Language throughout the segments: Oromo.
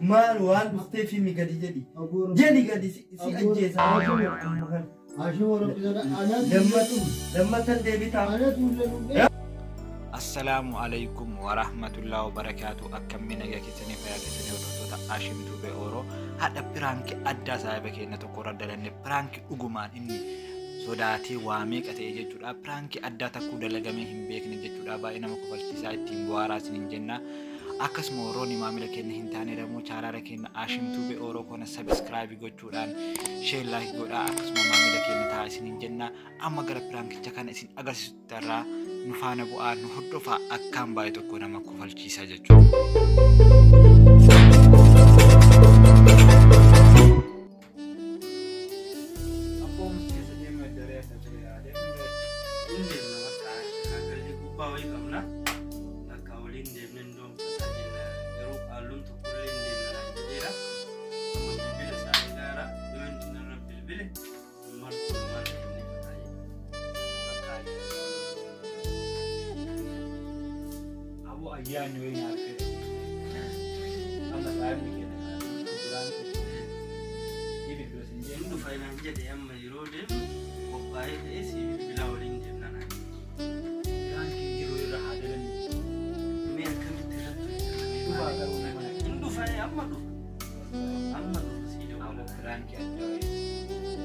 Maal waan dhufteef himi gadi jedhi. Jedhi gadi si ajjeesa. Lammatan deebitaa. Assalaamu alaikum warahmatullahi wabarakaatu. Akkamii nagaa keessanii fayyaa keessanii hordoftoota Ashim Tube Oro. Hadha piraankii addaa saahiba keenya tokko irra dalanne piraankii dhugumaan inni sodaatee waa meeqa ta'e jechuudha. Piraankii addaa takkuu dalagamee hin beekne jechuudha. Baay'ee nama kofalchiisaa ittiin bu'aaraa isiniin jenna. Akkasuma warroonni maamila keenya hin taane immoo chaanaala keenya Ashim Tube Oro kana subscribe gochuudhaan share like godhaa. Akkasuma maamila keenya ta'a isiniin jenna. Amma gara piraankicha kana isin agarsiisutti irraa nu faana bu'aa nu hordofaa akkaan baay'ee tokko nama kofalchiisa jechuudha. Abboon keessa deemu daree akka ture yaadee. Hin deemna bakka shaakallii gubbaa wayii qabna. Bakka waliin deemnee hin doonfataa jenna. Garuu qaalluun tokkollee hin deemna naan jedheera. Amma bilbila isaa egaara yoo inni narra bilbile martuu maal deemnee fataa jenna. Bakka Aboo ayyaanni wayii naaf fedhe. Amma saayibni keenya biraan ibi iddoo isin hin jennu. dhufa naan jedhe amma yeroo deemnu qophaa'ee ta'ee si bilbilaa waliin deemna naan jedhe. Piraankiin jiru irra haa dalannu. Mee akkamitti irratti hojjetamee Dhufaa garuu nama hin dhufa amma dhufa amma dhufa si Aboo dawwala. piraankii addaa wayii.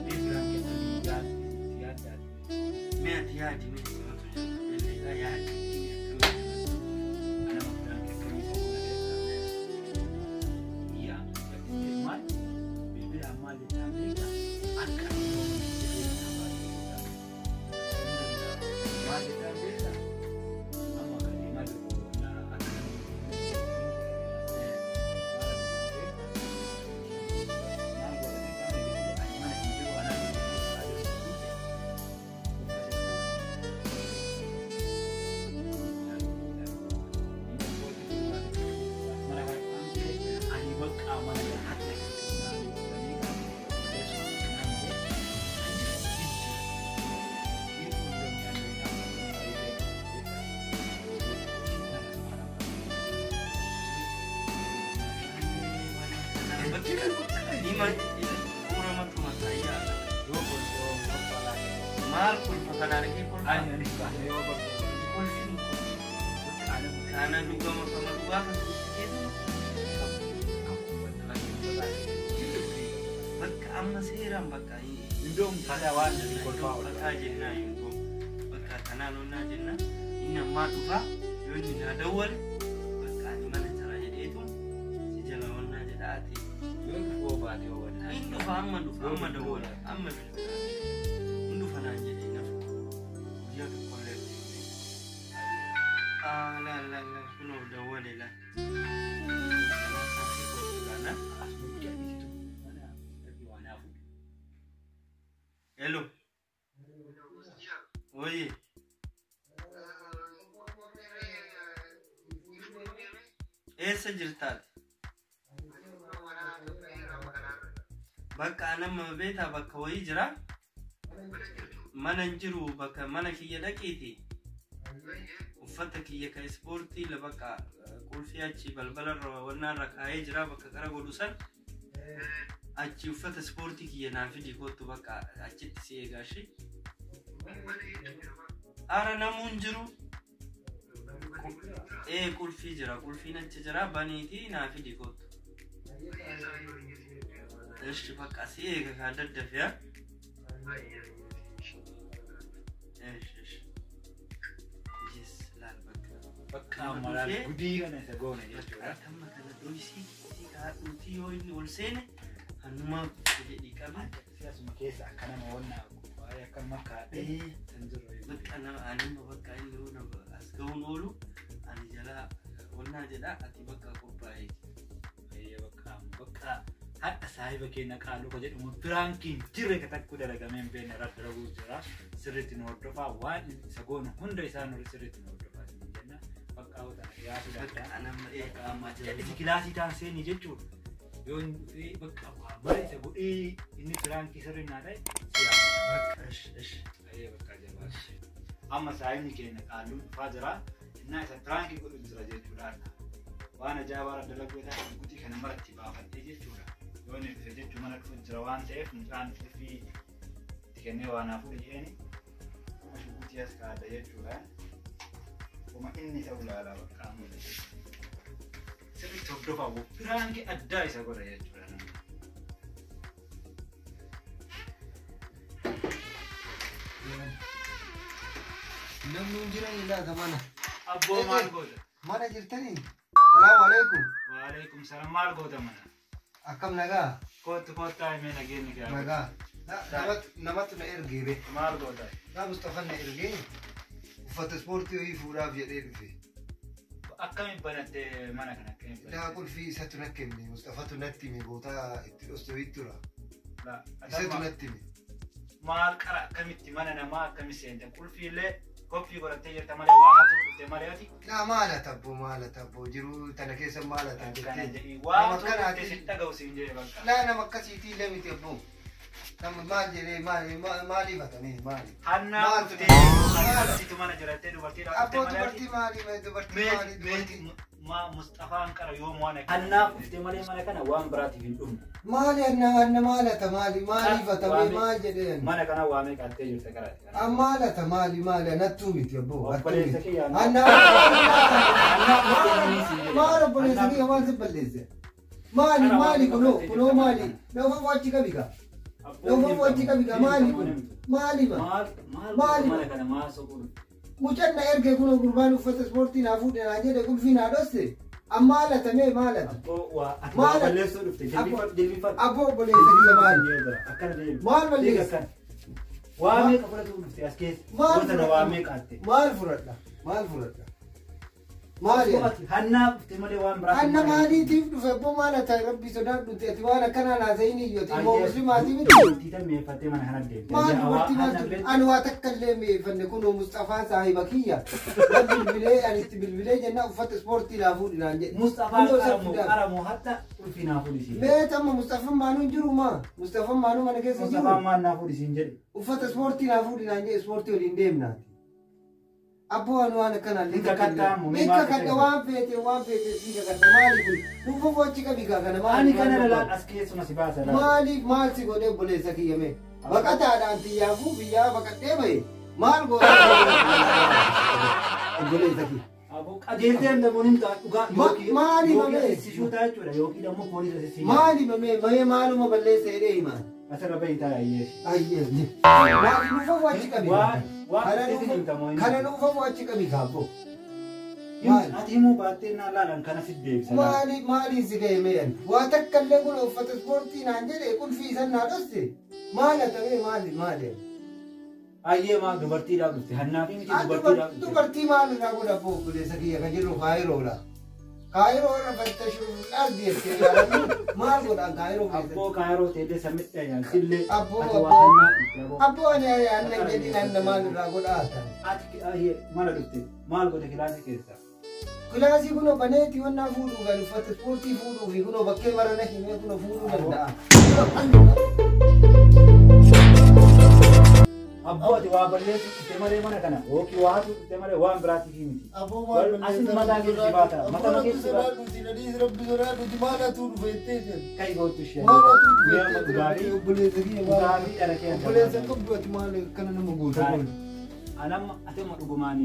Mee piraankii akkamii yaaddaa? Mee ati yaadi mee simatu jalqabeelleedha yaadi mee akkamitti irratti Anama piraankii akkamii isa godha Biyya amma maal bilbilaan maal jechaan beektaa? Akka ani yeroo mana jiree baay'ee maal jechaan beektaa? Amma akka deemaa jiru akka Maal kolfa kana argee kolfa kolfin kana dhugama kama dhugaa kan keetu bakka amma seeraan bakka Iddoo fataa waan kolfaa oolaa. fataa jennaa yoo bakka kanaan onnaa jenna inni ammaa dhufaa yoo inni naa dawwale bakka ani mana jira jedheetu si jala onnaa jedha ati Yoo dhufuu baate yoo banaa. inni dhufa amma dhufa amma dawwala amma bilbilaa inni dhufa naan jedhee nafu guyyaa tokkollee la la la kunoo dawwale la Hello. Oye. Eessa jirtaati? Bakka anamma beetaa bakka wayii jira. Mana hin jiru bakka mana kiyya dhaqiiti. Uffata kiyya ka ispoortii la bakka qulfii achi balbalarra wannaarra kaa'ee jira bakka qara godhu san. Achi uffata ispoortii kiyya naa fidi kottu bakka achitti si eegaa shi. Ara namuu hin jiru. Ee qulfii jira qulfiin achi jira baniitii naa fidi kottu. Ishi bakka si eega kaa daddafe haa. Ishi ishi. Yes laal bakka. Bakka amma laal gudii kana isa goone jechuudha. Bakka amma kana dhoysii kaadhuutii yoo inni ol seene hannumaa jedhii qabe. Siyaasuma keessa akka nama wannaa qophaa'ee akka makkaadhee kan jiru. Bakka nama anima bakka inni yoo nama as ga'uun oolu ani jalaa onnaa jedha ati bakka qophaa'ee. Bakka bakka hadha saahiba keenya qaaluu ka jedhamu piraankiin jirre ka takkuu dalagamee hin beekne irratti dalaguu jira. Sirriitti nu hordofaa waan isa goonu hunda isaa nu sirriitti nu hordofaa isin jenna. Bakka hawwatan dhiyaatu Bakka danda'a. anamma eega amma Jal'isi kilaasii taan seenii jechuudha. Yoo inni dhufee bakka waa mara isa godhee inni piraankii sirrii naa ta'e siyaasa. Bakka ish ish. Ayyee bakka jabaa. Amma saayinni keenya qaalluun dhufaa jira. Innaa isa piraankii godhu jira jechuudha. Waan ajaa'ibaa irra dalaguu isaa guutii kana maratti baafadhee jechuudha. Yoo inni dhufe jechuun mana dhufu jira waan ta'eef mucaan qulfii itti kennee waan hafuuf jedheeni kuma shuguutii as kaa'adha jechuudha. Kuma inni ta'u ilaalaa bakka amma sirriitti hordofaa piraankii addaa isa godha jechuudha namni. Namni hin jiran laata mana. Abboo maal goota? Mana jirtanii? Salaamu alaikum. Waalaikum salaam maal goota mana? Akkam nagaa? Kootu koottaa himee nageenyi gaafa. Nagaa. Namatu na ergee be. Maal goota? Naa Mustafaan na ergee uffata ispoortii wayii fuudhaaf jedhee dhufe. Akkamiin banatte mana kana akkamiin Daa banatte? qulfii isatu na kenne Mustafatu natti hime bootaa itti dhostu wayii tura. Laa, Isatu atama natti hime. maal qara akkamitti mana namaa akkami seente qulfii illee koppii godhattee jirta malee waa hatu dhufte malee ati Naa maala tabboo maala tabboo jiruu tana keessa maala tan akkana jettee. jedhii waa Nama hatu dhufte akkanaati. si dhaga'u siin jedhe bakka. Laa nama akkasiitii illee miti abboo. Nama maal jedhee maali maaliif hatamee maali? Hannaa Maaltu dhuftee maala? dubartiitu mana jirattee dubartiidhaaf dhuftee Abboo malee ati dubartii maali dubartii maali dubartii. Mustafaan qara yoom waan Hannaaf dhuftee malee mana kana waan biraatiif hin dhufne. Maali anna anna maalata maali maaliif hatamee maal jedhee anna. Mana kana waamee qattee jirta qara. Maalata maali maali anattuu miti abboo attuu Obboleessa miti. kiyya Anna Hannaaf dhuftee malee siin jedhe. maal obboleessa kiyya maal si balleesse? Maali maali kunoo kunoo maali? Lafa achi qabi gaa. Lafa achi qabi gaa maali kun? Maali ma? Maal maal Maali? mana kana maal soquu dhufte? Mucaan na erge kunoo gurbaan uffata ispoortii naa fuudhe naa jedhe qulfii naa dhosse. Amma haalatamee maalata? Abboo waa ati waa Maal? balleessuu dhufte jilbiifadhu jilbiifadhu. Abboo obboleessa kiyya maali? Akkana deebi. Maal balleessa? Akkana. Waa meeqa fudhatuu dhufte as keessa? Maal Goota na waa meeqa atte? Maal fudhadha? Maal fudhadha? Maali? Ati hannaa dhufte malee waan biraa. Anna maaliitiif dhufe abboo maal ata rabbi sodaadhu ati waan akkanaa naasa'in iyyoo ati immoo muslimaatii miti. Dubartii tan mi'eeffattee mana kana deemte. Maal dubartii maaltu ani waa takka illee mi'eeffanne kunoo Mustafaa saahiba kiyya. Na bilbilee ani itti bilbilee jennaan uffata ispoortii naa fuudhi naan jedhe. Mustafaan Kunoo isa qaramoo fidaa. qaramoo hatta ulfi naa fuudhi siin. Mee tamma Mustafaan maanuu hin jiru maa? Mustafaan maanuu mana keessa hin Mustafaan jiru? maal naa fuudhi siin jedhe. Uffata ispoortii naa fuudhi naan jedhe ispoortii waliin deemnaati. Abboo ani waan akkanaa illee Hin kakattaa ammoo, mee Hin maal kakadha ta'e? waan feete si kakadha maali kun? Nuuf achi qabi gaa kana maali? Ani kana lalaan as keessuma si baasa laala. Maaliif maal si godhee obboleessa kiyya mee? Baqataadhaan xiyyaafuu biyyaa baqadhee bahe maal godhee obboleessa kiyya? Aboo qajeeltee hin hin ta'a dhugaa. Maali mamee? Si shuutaa jechuudha yookiin ammoo poolisa si siyaa. Maali mamee mamee maaluma balleessa jedhee himaan? Asirra bahi ta'a ayyeeshi. Ayyee. Maal nuuf achi qabi? Waan Kana dhufteef hin himtamu. Kana nuuf achi qabi kaabboo. Maali? Ati himuu baattee naan laalan kana si deebisa. Maali maaliin si ga'e mee ani? Waa takka illee kun uffata ispoortii naan jedhe qulfii isan naa dhosse. Maal hatamee maali maali? Ayyee maal dubartiidhaaf dhufte hannaa fi miti dubartiidhaaf dhufte. Dubartii maal irraa godha abboo obboleessa kiyya kan jirru kaayiroodha. Kaayiroo irra fattashuuf ardi jettee yaadannu maal godhaan kaayiroo keessatti? Abboo kaayiroo teellee sammitti ayaan sillee. Abboo, Ati waa abboo. hannaa dhufte abboo. Abboo ani aannan jedhiin anna maal irraa godhaa ta'an? Ati ayyee mana dhufte maal godhe kilaasii keessa? Kilaasii kunoo baneeti wannaa fuudhuu kan uffata ispoortii fuudhuu fi kunoo bakkee marana himee kunoo fuudhuu danda'a. Abboo ati waa balleessu dhufte malee mana kana yookiin waa hatu dhufte malee waan biraatiif miti. Abboo maal Asin mataa keessa si baata. Mataa keessa si baata. Rabbi sodaadhuti maal hatuu dhufe jettee Kai gootu ishee. Maal hatuu dhufe Mee amma jettee dhugaatii obboleessa kiyya maal dhugaatii dhala kee obboleessa qabdu ati maal akkana nama goota kun? Anamma ati amma dhugumaan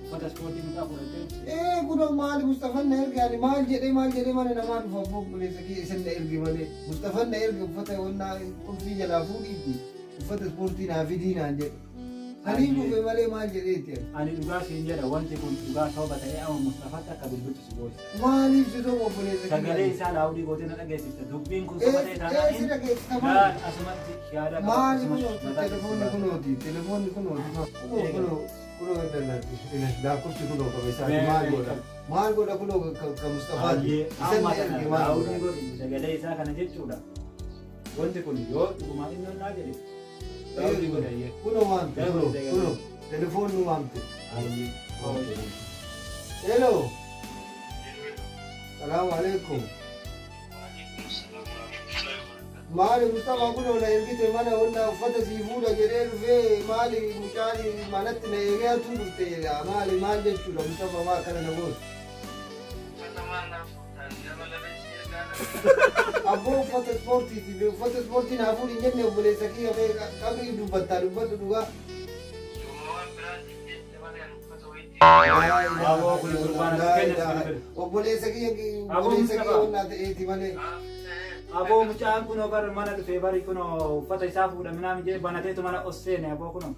uffata ispoortii mucaa fudhattee Ee kunoo maali Mustafaan na erge ani maal jedhee mana namaa dhufa abboo obboleessa kiyya isin na erge malee Mustafaan na erge uffata wannaa qulfii jalaa fuudhiitti uffata ispoortii naa fidii naan jedhe. Sanii dhufe malee maal jedheeti ani? Ani dhugaa siin jedha wanti kun dhugaa sababa ta'ee amma Mustafaatti akka bilbiltu si goosa. Maaliif si soba obboleessa kiyya? Sagalee isaa laawudii gootee na dhageessifta. Dubbiin kun soba ta'e Ee taanaan si dhageessisa maali? laal asumatti yaada qaba. Maali asumatti kunooti mataa telefoonni keessa kunooti telefoonni kunooti kunoo kunoo kunoo lakkoofsi kunoo qabe isaati maal godha maal godha kunoo ka Mustafaati Baay'ee isan amma na kana erge maal laawudii godha godhi sagalee isaa kana jechuudha. Wanti kun yoo dhugumaan inni onnaa jedhe laawudii godhi ayyee. kunoo waamte kunoo kunoo telefoonni waamte. Hello. Salaamu alaikum. Maali Mustafa kunoo na ergite mana wonna uffata sii fuudha jedhee dhufee maali mucaan manatti na eegee hatuu dhufte jedha maali maal jechuudha Mustafa maa akkana na gootu. Abboo uffata ispoortiiti. Uffata ispoortii naa fuudhi hin jenne obboleessa kiyya mee qabrii dubbattaa dubbadhu dhugaa. Aboo kun gurbaan as keenya as bilbila. Obboleessa kiyya Aboo obboleessa kiyya Mustafaa. onnaa ta'eeti malee. Aboo mucaan kunoo bar mana dhufee bari kunoo uffata isaa fuudha minaan jedhe banateetu mana os seene aboo kunoo.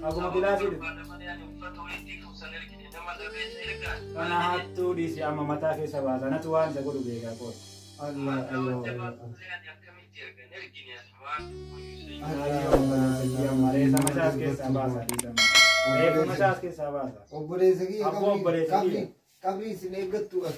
Akkuma gilaasii dhufe. Kana hattuu dhiisi amma mataa keessa baasa. Natu waan isa godhu beekaa qoota. Allah Allah. Reessa mataa as keessaa baasa dhiisama. Reeffa mataa as keessaa baasa. Obboleessa kiyya Abboo obboleessa qabrii kiyya. qabrii isin eeggattu as.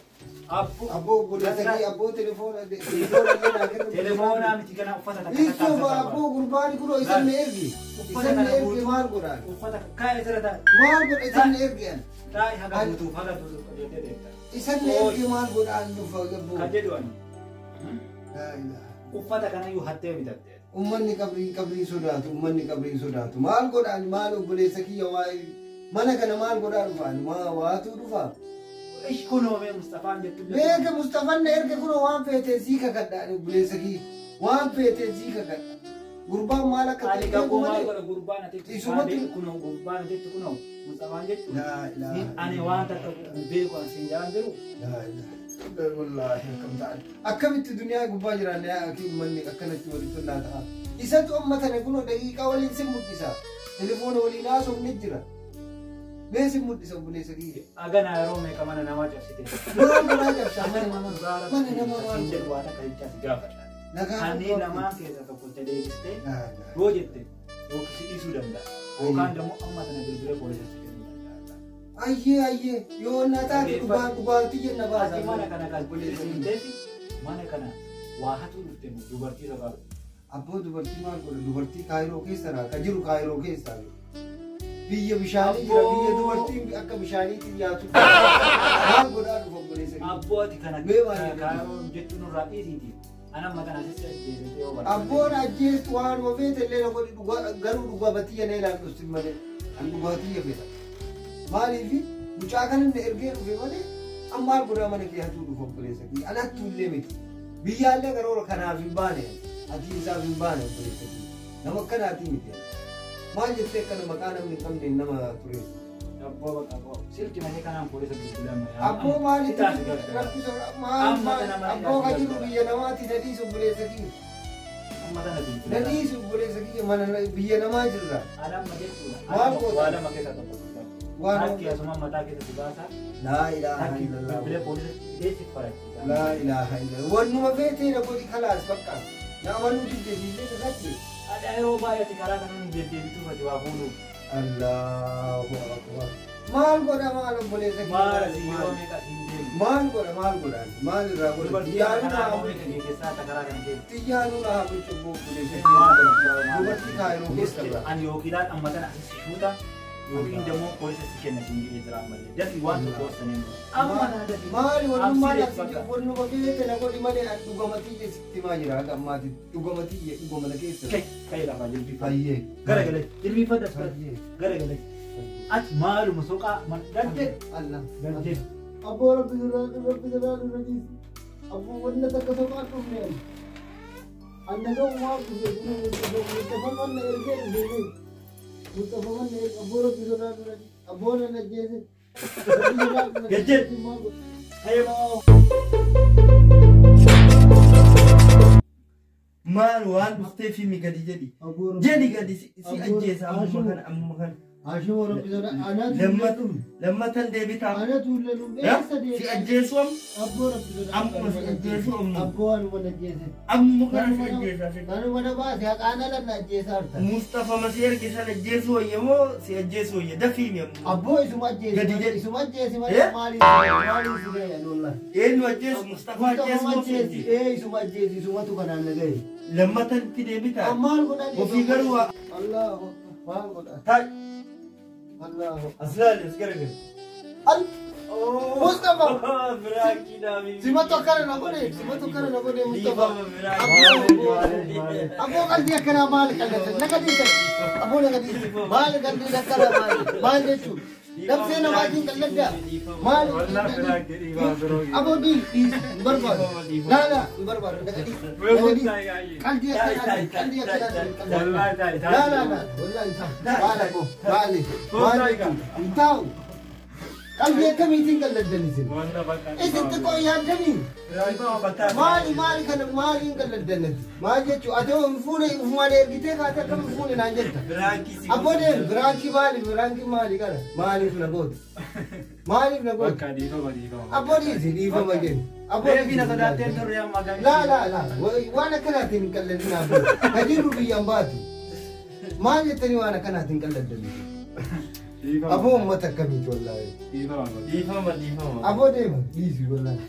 Abbo Abboo obboleessa kiyya abboo telefoona telefoona illee naa kennu. telefoonaa miti kana uffata takka Iisoo takka abboo gurbaani kunoo isan na ergi. Uffata Isan na kana ergi guutuu. maal godhaan? Uffata kaa'ee sirra taa'e. Maal godha isan na ergi an? Taa'e haga guutuuf haga guutuuf qajeeltee deemta. Isan na ergi maal godhaan dhufa abboo? Kan jedhu ani Laa ilaaha. uffata kanayyuu hattee bitatte. Uummanni qabrii qabrii sodaatu uummanni qabrii sodaatu maal godhaan maal obboleessa kiyya waa'ee mana kana maal godhaa dhufaan maa waatuu dhufaa? Ish kunoo mee Mustafaan jettu. Beeka Mustafaan na erge kunoo waan feeteen sii kakadhaan obboleessa kiyya waan feeteen sii kakadha gurbaan maal akka Ani ta'e kakuu beeku maal malee. godha gurbaan atitti Isumatti- kunoo gurbaan atitti kunoo Mustafaan jettu. Laa ilaaha Ani waan takka beeku ani siin jaan jiru. Laa ilaaha wallaahi akkam ta'an akkamitti duniyaa gubbaa jiraanne yaa akii uummanni akkanatti walitti tollaa ta'a isatu amma tana kunoo daqiiqaa waliin sin mul'isa telefoona waliin haasofne jira mee sin mul'isa obboleessa kiyya. Agana yeroo meeqa mana namaa cabsite. Maal godhaa cabsaa mana namaa mana namaa maal Siin jedhu godha waan akka jechaa si gaafadha. nagaa Kanneen lamaan keessaa tokko itti deebistee Laa ilaaha. yoo jette yookiin si dhiisuu danda'a. Yookaan immoo amma tana bilbilee poolisa si kennuu danda'a. Ayyee ayyee yoo na taate dhugaa dhugaatii jenna baasa. Ati mana kana kan seentee fi mana kana waa hatuu dhufte dubartii soqaa dhufte. Abboo dubartii maal godha dubartii kaayiroo keessa raa ka jiru kaayiroo keessa biyya bishaanii jira biyya dubartiin akka bishaaniitti dhiyaatu maal godhaa dhufa obboleessa kiyya. Abboo ati kana Mee maal jedhu? kaayiroo jechuun nurraa dhiisiiti. Ana amma kana asitti ajjeesee yoo barbaade. Abboon ajjeestu waan feete illee na godhi dhugaa garuu dhugaatii na ilaalu dhufti malee an dhugaatii fedha. Maaliif mucaa kana na ergee dhufe malee an maal godhaa mana kee hatuu dhufa obboleessa kiyya an hattuu illee miti. Biyyaallee karoora kanaaf hin baane ati isaaf hin baane obboleessa kiyya nama akkanaatii miti. Maal jettee akkana maqaa namni hin qabne nama tureessa. Abboo bakka abboo silkii malee kanaan poolisa bilbilama. Abboo maalitti Sitaa si gargaara. rabbi soraa maal Amma maal kana maal abboo ka jiru gargaara? biyya namaati na dhiisu obboleessa kiyya. Amma tana Na bilbilama. dhiisu obboleessa kiyya mana biyya namaa jirra. Ana amma jechuudha. Maal Ana goota? waa lama keessaa tokko. Waan Harki asuma mataa keessa si baasa. Laa ilaaha Harki illallah. bilbilee poolisa fidee si farachiisa. Laa ilaaha illallah. Wannuma feetee na godhi kalaas bakka. Na amanuu didde siillee kakadhe. Adha yeroo baay'ee ati karaa kana nu deddeebituuf ati waa fuudhuuf. Allahu akbar. Maal godha maal obboleessa kiyya? Maal asii yeroo meeqa asiin deemu? Maal godha maal godha? Maal irraa godha? Dubartii Xiyyaanuu karaa naa yeroo meeqa keessaa akka karaa kana keessa. xiyyaanuu naa bulchu obboleessa Maal kiyya. godha? Dubartii kaayiroo keessa irraa. Ani yookiin ilaal amma tana asi si shuuta yookiin immoo poolisa si kenna siin jedhee jira ammallee. Dafii waan tokko hoosanii amma tana dafii. Maali wannummaan Amsi asii bakka. wannuma feete na godhi malee an dhugamatiyye sitti himaa jira haga ammaati dhugamatiyye dhugama na keessa. Kai kai lafaa jilbiifadhu. Ayyee. Gara galee jilbiifadhu as gara Ayyee. gara galee. Ati maaluma soqaa gadde Allah. gadde. Abboo rabbi sodaadhu rabbi sodaadhu na dhiisi. Abboo wanna takka soqaa dhufne ani. Anna ga'u maal dhufe Mustafa manna ergee dhufe mee. Mustafa manna ergee abboo rabbi sodaadhu na dhiisi. Abboo na ajjeese. Rabbi sodaadhu na Gadde. dhiisi. Maal godhu? Maal waan dhuftee fi mi gadi jedhi. Abboo rabbi Jedhi gadi si Abboo- ajjeesa ammuma kana ammuma kana. Haashim rabbi sodaadhu. Anatu Lammata lammatan deebitaa. Anatu illee dhufe. Ya? Eessa Si deemte? ajjeesu amma Abboo rabbi sodaadhu. Ammuma si ajjeesu amma. Abboo anuma na ajjeese. Ammuma kana si ajjeesa. Kanuma na baase haqaan ala na ajjeesa harta. Mustafa masii erge sana ajjeesu wayya moo si ajjeesu wayya dafii mi amma. Abboo isuma ajjeesi Gadi malee jedhi. isuma ajjeesi malee Eh? maaliif maaliif si ga'e wallah. Eenyu ajjeesu Mustafa ajjeesu Mustafa moo si ajjeesi ajjeesu? ee isuma ajjeesi isumatu kanaan na ga'e. Lammatan itti deebitaa. Maal godhan Ofii garuu waa. Allahu maal godhan Taa'e Allahu as laali as garagari. Al Mustafa Biraakiidhaa. simatu akkana na godhe simatu akkana na godhe Mustafa. Dhiifama Abboo qalbii akkanaa maal qallatan naga dhiisan abboo naga dhiisan maal qalbiin akkanaa maal maal jechuun Nafsee namaatiin qalladdaa. Maali? Aboo dhiisi hin barbaadu. Laa laa hin barbaadu. Qalbii akkanaatiin qalbii akkanaatiin qalladdaa. Laa laa laa wallaahi taa'u. Maali aboo maali? Maali hin taa'u. Qalbii akkamiitiin qalladdan isin? Isin xiqqoo yaaddanii? Maali maali kana maaliin qalladdan ati? Maal jechuu ati hoo hin fuune ufumaan ergitee kaatee akkam hin fuune naan jetta? Abboo deemi biraankii maali biraankii maali kana maaliif na goota? Maaliif na goota? Abboo dhiisi dhiifama jennu. Abboo dhiisi. Laa laa laa waan akkanaatiin hin qalladin abboo. Ka jirru biyyaan baatu. Maal jettanii waan akkanaatiin qalladdan? Aboo uummata akkamiiti wallaahi. Dhiifama dhiifama. Aboo deema dhiisi wallaahi.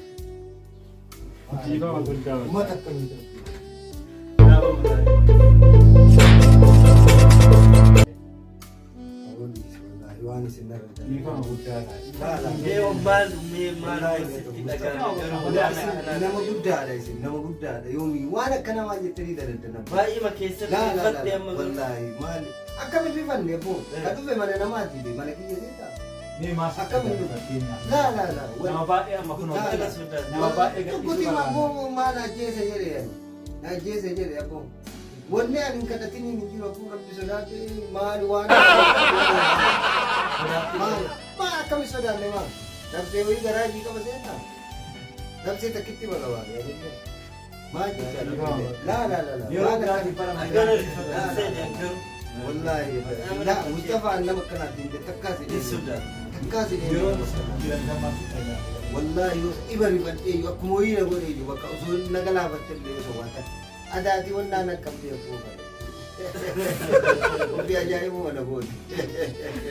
Uummata akkamiiti. Aboo dhiisi wallaahi waan isin narra Mee maal mee maal sitti dhaga'ame garuu waan akkanaa Nama guddaadha isin nama guddaadha yoomii waan akkana maal jettanii daladdan abbaa. Baay'ee keessatti Laa laa rifatte laa amma garuu. wallaahi maali akkamiin rifanne abboo ka dhufe mana namaati be mana kiyya seetaa akkamiin dhufe laa laa laa Nama baay'ee amma kun Kana sodaate. nama baay'ee Tokkotti abboo maal ajjeese jedhe ani ajjeese jedhe abboo wanni ani hin kadhatin hin jiru abboo rabbi sodaate maali waan maali maa akkami sodaanne maal nafsee wayii garaajii qaba seenaa nafsee takkitti maqabaa maal jechaa laa laa laa laa Yeroo waan biraatiin akkana bara Akkana rifatte seeni garuu. Wallahi la Mustafa nama akkanaatiin takkaas Hin sodaatu. takkaas yeroo jiran gammaatti dhaga'ama. Wallahi yoo iba rifadhee iyyuu akkuma wayii na godhe iyyuu bakka osoo na galaafatte illee osoo waan ta'e adaatii wannaan akkam ta'e fuufa. Ofii ajaa'ibuma na gooti.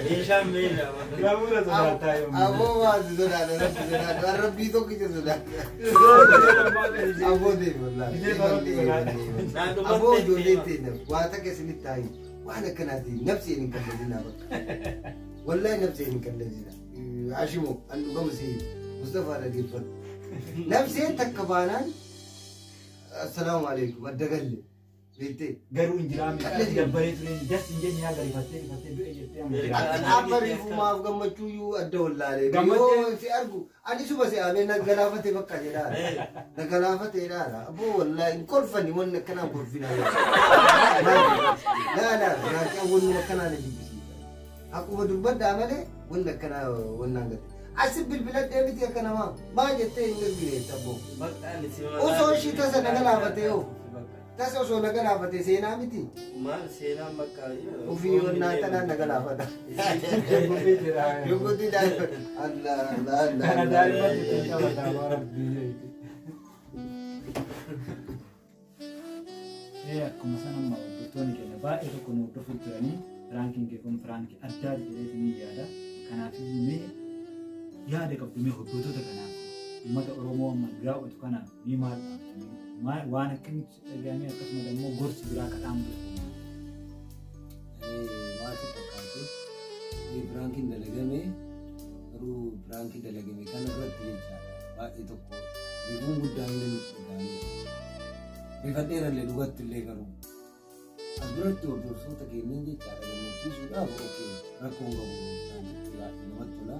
Meeshaan meeshaa. Gamuura sodaataa yommuu. Aboo waasi sodaata rabbi sodaata rabbii tokkicha sodaata. Aboo deemi wallahi. Aboo ijoollee ta'e waa takka isinitti taa'i waan akkanaatiin nafsi hin kalladinaa bakka. Wallahi nafsi hin kalladinaa. Ashimoo an dhugama si Mustafaa dhaggeeffadhu. Nafseen takka baanaan assalaamu alaikum adda galle beektee. Garuu injiraa miidhaa dabbaree ture das hin jenne yaa garifattee rifattee du'e jettee amma jira. Akka amma rifumaaf gammachuu iyyuu adda wallaalee. Gammaddee- Yoo si argu ani suma si amee na galaafate bakka jedhaa. Na galaafate jedhaa. Aboo wallaahi hin kolfani wanni akkanaa hin kolfinaa. Laa laa raaqaa wanni akkanaa na jibbisiisa. Akkuma dubbaddaa malee wanni akkanaa wannaan gate. Asi bilbiladhee miti akka namaa maal jettee hin ergine abboo. Bakka ani si Osoo ishii tasa na galaafate yoo. Tasa osoo na galaafate seenaa miti. Maal seenaan bakka. Ofii wannaa tanaan na galaafata. Gubbee jira. Yoggootti daa'ima. Allah Allah Allah. Kana daa'imman ittiin taphataa waan rabbii jeeti. Akkuma sana amma hordoftoonni keenya baay'ee tokko nu hordofuuf jiranii piraankiin kee kun piraankii addaa jedheetiin ni yaada. Kanaafiyyuu mee yaada qabdu mee hordoftoota kanaaf uummata Oromoo amma daawwatu kanaaf ni maal dhaamtu? Waan akkamitti dhaga'amee akkasuma immoo gorsi biraa kadhaamtu. Maati fakkaate piraankiin dalagame garuu piraankii dalagame kana irratti jechaadha baay'ee tokko rifuun guddaan illee nutti dhaga'ame. Rifadheerallee dhugatti illee garuu as biratti hordoftoota keenyan jechaadha gammachiisuudhaaf okee rakkoon qabu piraankitti baay'ee namatti tola.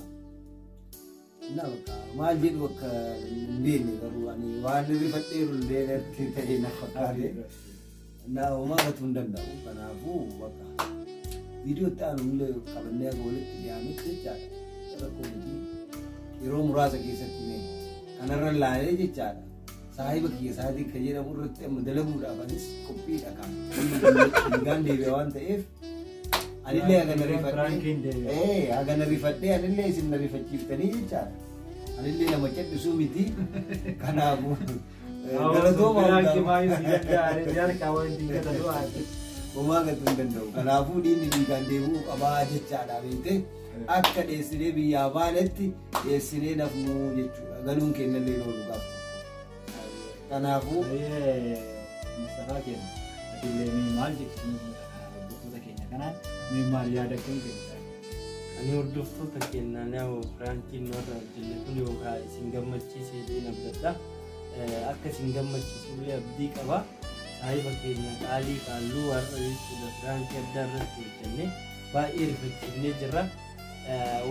Na bakka maal jedhu akka hin beekne garuu ani waan rifadheeru illee natti ta'e na fakkaate. Na homaa gatuu hin danda'u kanaafuu bakka viidiyoo itti aanu illee qabannee akka walitti dhiyaanutti jechaadha. Rakkoo miti yeroo muraasa keessatti mee kanarra laalee jechaadha. Saahiba kiyya saatii kan jedhamu irratti amma dalaguudhaaf anis qophiidha kan. Dhiigaan deebi'a waan ta'eef anillee hagana rifadhee Piraankiin deebi'a. Hagana rifadhee anillee isin na rifachiiftanii jechaadha. Anillee nama callisuu miti. Kanaafuu galatooma Piraanki hundaa. maayii si danda'anii harkaa waan diingata du'aati. Homaa gatuu hin danda'u. Kanaafuu dhiigni dhiigaan deebi'uu qabaa jechaadha beektee akka dheessinee biyyaa baanetti dheessinee nafnuu jechuudha. Galuun keenyallee oolu gaafa. Kanaafuu Mustafaa keenya atillee mee maal jettu hordoftoota keenya kanaan mee maal yaada akkamii kennita? Ani hordoftoota keenyaa nama piraankiin warra hojjenne kun yookaan isin gammachiise jedheen abdadha. Akka isin gammachiisullee abdii qaba. Saahiba keenya qaalii qaalluu warra jechuudha piraankii addaa irratti hojjenne baay'ee rifachiifnee jirra.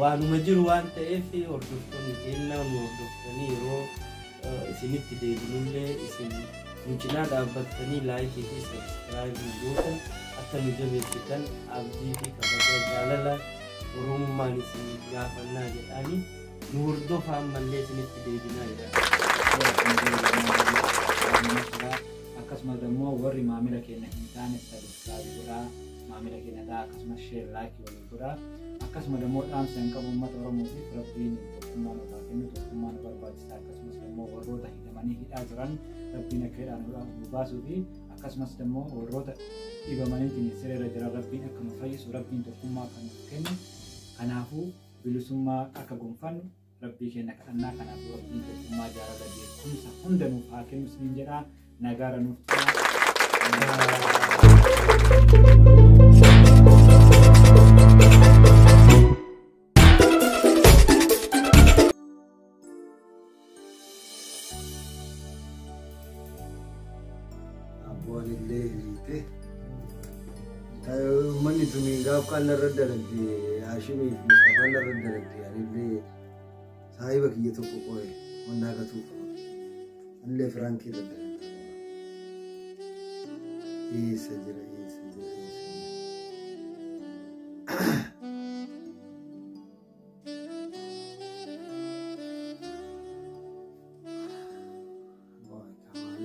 Waanuma jiru waan ta'eef hordoftoonni keenya nu hordoftanii yeroo isinitti deebinullee isin nu cinaa dhaabbattanii like fi subscribe gootan akka nu jabeessitan abdii fi kabaja jaalala Oromummaan isin gaafannaa jedhaanii nu hordofaa ammallee isinitti deebinaa jedhan. Akkasumas immoo warri maamila keenya hin taane subscribe godhaa, maamila keenya ta'a, akkasumas share, like walii godhaa. Akkasuma immoo dhaamsa hin qabu uummata Oromootiif, Rabbiin tokkummaa nuuf haa kennu, tokkummaa nu barbaachisa. Akkasumas immoo warroota hidhamanii hidhaa jiran Rabbiin akka hidhaan nu baasuu fi akkasumas immoo warroota dhibamaniitiin sireerra jiran Rabbiin akka nu fayyisu, Rabbiin tokkummaa akka nuuf kennu, kanaafuu bilisummaa akka gonfannu Rabbii keenya kadhannaa. Kanaafuu Rabbiin tokkummaa, jaalala, beekumsa hunda nuuf haa kennu isiniin jedhaa, nagaara nuuf ta'a. Abboon illee hiite. Uummanni tuni gaaf kaan narra dalagde, Haashimiif Mustafaan narra dalagde, anillee saahiba kiyya tokko qo'e wannaa gatuu qaba. Anillee firaankii irra dalagde. Eessa jira, eessa jira, eessa jira?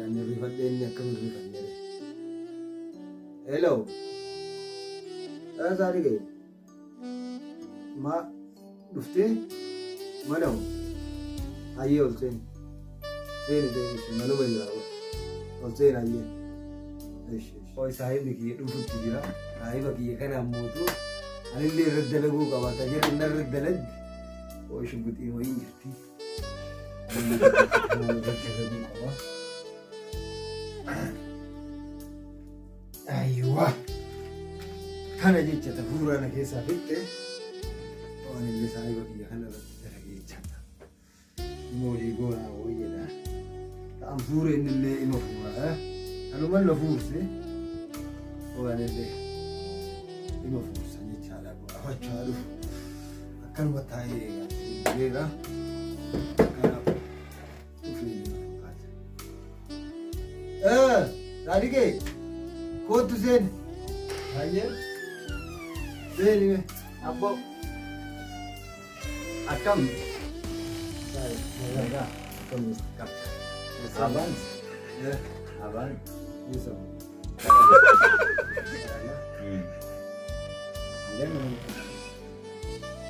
Ani rifadhee, inni akkam rifadhee. Hello. Saari ga'e. Ma dhuftee mana hoo? Hayyee, ol seeni. Seeni, seeni, manuma jira. Ol seeni, hayyee. Oi, saahibni kiyya dhufutti jira. Saahiba kiyya kanaan mootuu anillee irra dalaguu qaba. Ta jedhu narra dalagdi. Oi, shugguxiin wayiin jirti. Irra dalaguu qaba. Aywa. Kana jecha ta fuura na keessaa fixxe, waan illee saahiba kiyya kana irratti dalagee jechaadha. Ima walii goonaa wayii jedha. Ta'an fuure, inni illee ima fuura. Kanuman na fuurse, waan illee ima fuursa jechaadha. Afachaa dhufu. Akkanuma taa'ee eegaa. Kanaaf dhufee na fakkaata. Saadiqee, kootu seen. Hayyee. Seeni mee. Abbo. Akkam? Nagaa. Abaan. Abaan. Yusuf.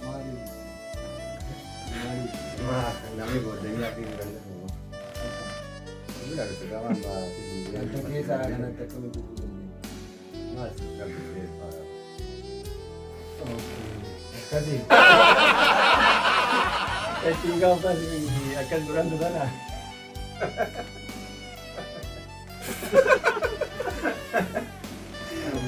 Maali? Maali? Namni booddee fi hin danda'u. Wanta keessaa kanatti akkamitti dhufuu dandeenya? Akkasii. Ittiin gaafa akkas duraan dhufana.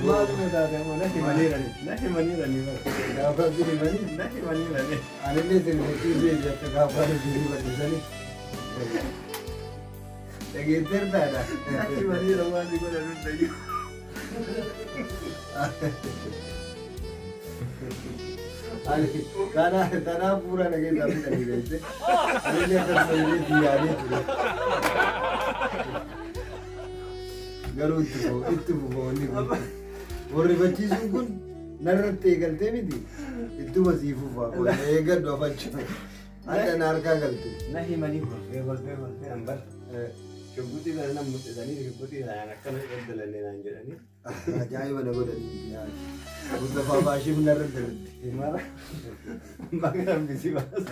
Maaluma taate ammoo na himaniirani. Na himaniirani bara. Gaafa himanii. Na himaniirani. Anillee sirriitti beeku akka gaafa himanii. Dhageetteertaadha. Na himaniira, waan si godhan hundayyuu. Ani kanaaf fuula na keessaa fixanii beekte. Anillee akkasuma illee yaadee ture. Garuu itti fufu, itti fufu wanni kun. Warrifachiisuun kun narratti eegaltee miti. Ittuma sii fufa. Eeggadhu afachu. Akka na harkaa galte. Na himanii kolfee kolfee kolfee an bar. Shugguxii sana nan mul'isanii, shugguxii sanaan akkana dallanne naan jedhanii. Ajaa'iba na godhanii. Mustafaa Baashiif narra dalagde. Mara baga hambisii baase.